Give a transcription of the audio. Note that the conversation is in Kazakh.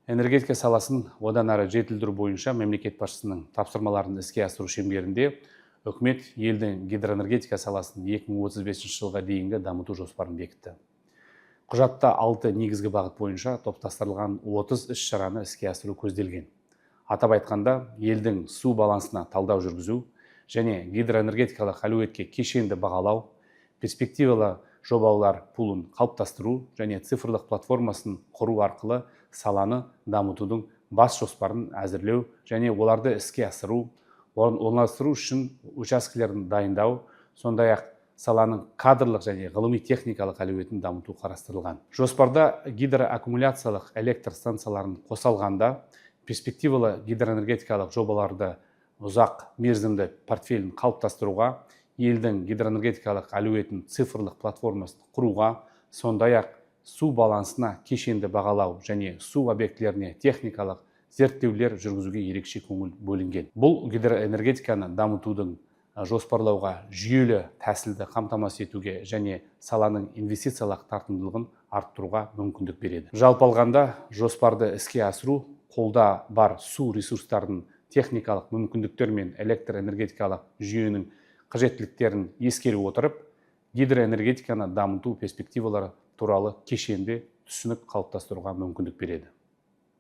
Энергетика саласын одан әрі жетілдіру бойынша мемлекет басшысының тапсырмаларын іске асыру шеңберінде үкімет елдің гидроэнергетика саласын 2035 жылға дейінгі дамыту жоспарын бекітті. Құжатта алты негізгі бағыт бойынша топтастырылған 30 іс-шараны іске асыру көзделген. Атап айтқанда, елдің су балансына талдау жүргізу және гидроэнергетикалық әлеуетке кешенді бағалау, перспективалы жобалар пулын қалыптастыру және цифрлық платформасын құру арқылы саланы дамытудың бас жоспарын әзірлеу және оларды іске асыру, орналастыру үшін учаскелерін дайындау, сондай-ақ саланың кадрлық және ғылыми техникалық әлеуетін дамыту қарастырылған. Жоспарда гидроаккумуляциялық электр станцияларын қоса алғанда перспективалы гидроэнергетикалық жобаларды ұзақ мерзімді портфелін қалыптастыруға, елдің гидроэнергетикалық әлеуетін цифрлық платформасын құруға, сондай-ақ су балансына кешенді бағалау және су объектілеріне техникалық зерттеулер жүргізуге ерекше көңіл бөлінген. Бұл гидроэнергетиканы дамытудың жоспарлауға жүйелі тәсілді қамтамасыз етуге және саланың инвестициялық тартымдылығын арттыруға мүмкіндік береді. Жалпы алғанда, жоспарды іске асыру қолда бар су ресурстарының техникалық мүмкіндіктер мен электр энергетикалық жүйенің қажеттіліктерін ескере отырып, гидроэнергетиканы дамыту перспективалары туралы кешенді түсінік қалыптастыруға мүмкіндік береді.